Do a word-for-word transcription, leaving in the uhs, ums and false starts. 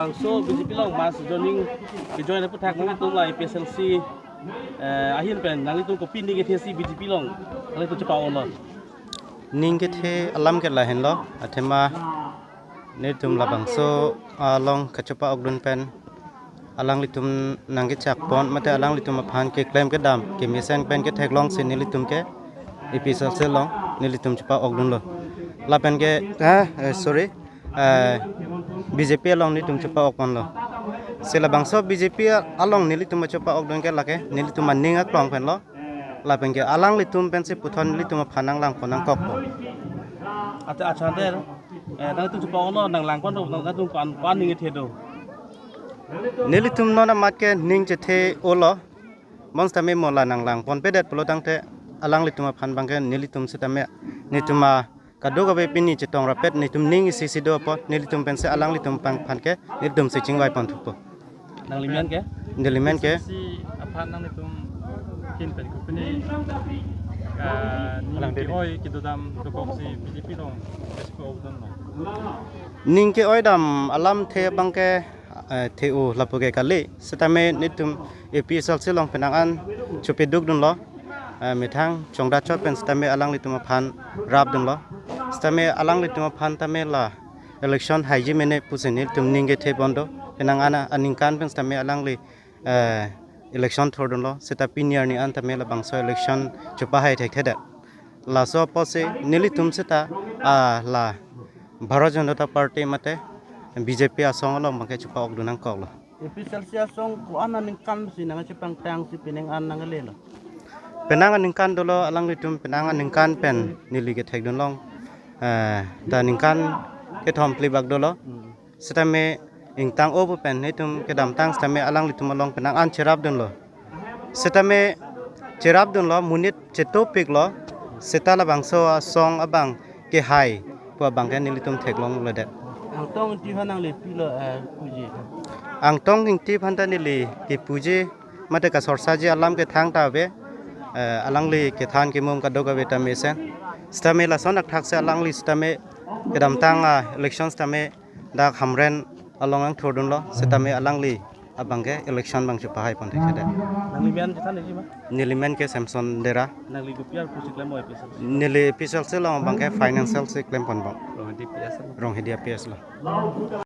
Bangso B J P along mass joining kejoin aputhak nangtum la A P H L C, eh, ahin pen nanglitum kopi ning kethe si B J P along nanglitum chepa-olo? Ning kethe alam ke lahenlo, athema nelitum labangso along kachepa-okdun pen alanglitum nangkechakpon mate alanglitum aphan keklem kedam kemesen pen ketheklong si nelitum ke A P H L C along nelitum chepa-okdunlo. Lapen ke, ah, eh, sorry, eh, B J P along nelitum chepa-okponlo. Si labangso B J P along nelitum chepa-okdun ke lake nelitum aning aklong penlo. Lapen ke alanglitum pensi puthot nelitum aphan nanglangpon nangkokpo. Acha, acha, der. Eh, nangtum chepa-olo, nanglangpon do, nangtum pan, pan ning kethe do? Nelitum non amat ke ning chethe-olo. Bonsitame mo la nanglangponpedet pulo tangte alanglitum aphan abangke nelitum sitame, nelitum a kadokave pini chetong rapet nelitum ning isi si do apot nelitum pensi alanglitum aphan ke nelitum si chingvai pon thupo. Nangli men ke? Neli men ke? Si aphan nanglitum kin pen kopine, ah, ning ke-oi kedodam dokok si B J P along chepa-okdunlo. Ning ke-oi dam alamthe abangke, eh, the-o lapu ke kali. Sitame nelitum A P H L C along penang an chepedukdunlo. Eh, methang chongdachot pen sitame alanglitum aphan rapdunlo. Sitame alanglitum aphan tame la election haiji mene pusi nelitum ning kethe pon do. Penang an aningkan pen sitame alangli, eh, election thurdunlo. Seta pini arni an tame labangso election chepahai thekthedet. Laso apotsi nelitum seta, ah, la Bharatiya Janata Party mate B J P asong along abangke chepa-okdun nangkoklo. A P H L C asong ko-an aningkan si nangchepangtang si penang an nanglelo? Penang aningkan dolo alanglitum penang aningkan pen neli kethekdunlong, eh, ta ningkan kethom phli bak dolo. Hmm. Sitame ingtang-o pu pen nelitum kedamtang sitame alanglitum along penang an cherapdunlo. Sitame cherapdunlo, monit chetopiklo, seta labangso asong abang kehai pu abangke nelitum theklongledet. Angtong Ingti aphan nangli pilo, eh, puji? Angtong Ingti aphan ta neli kepuji mate kasorsaji alam kethang ta ave, eh, alangli kethan kemum kadokave ta mesen. Sitame lason athak si alangli sitame kedamtang a-election sitame dak Hamren along nangthurdunlo, sitame alangli abangke election abang chepahai pon thekthedet. Nangli men chethan nangji ma? Neli men ke Samson Dera. Nangli kopi arpu si klem A P H L C? Neli A P H L C along abangke financial si klem ponbom. Ronghidi P S lo. Ronghidi P S lo.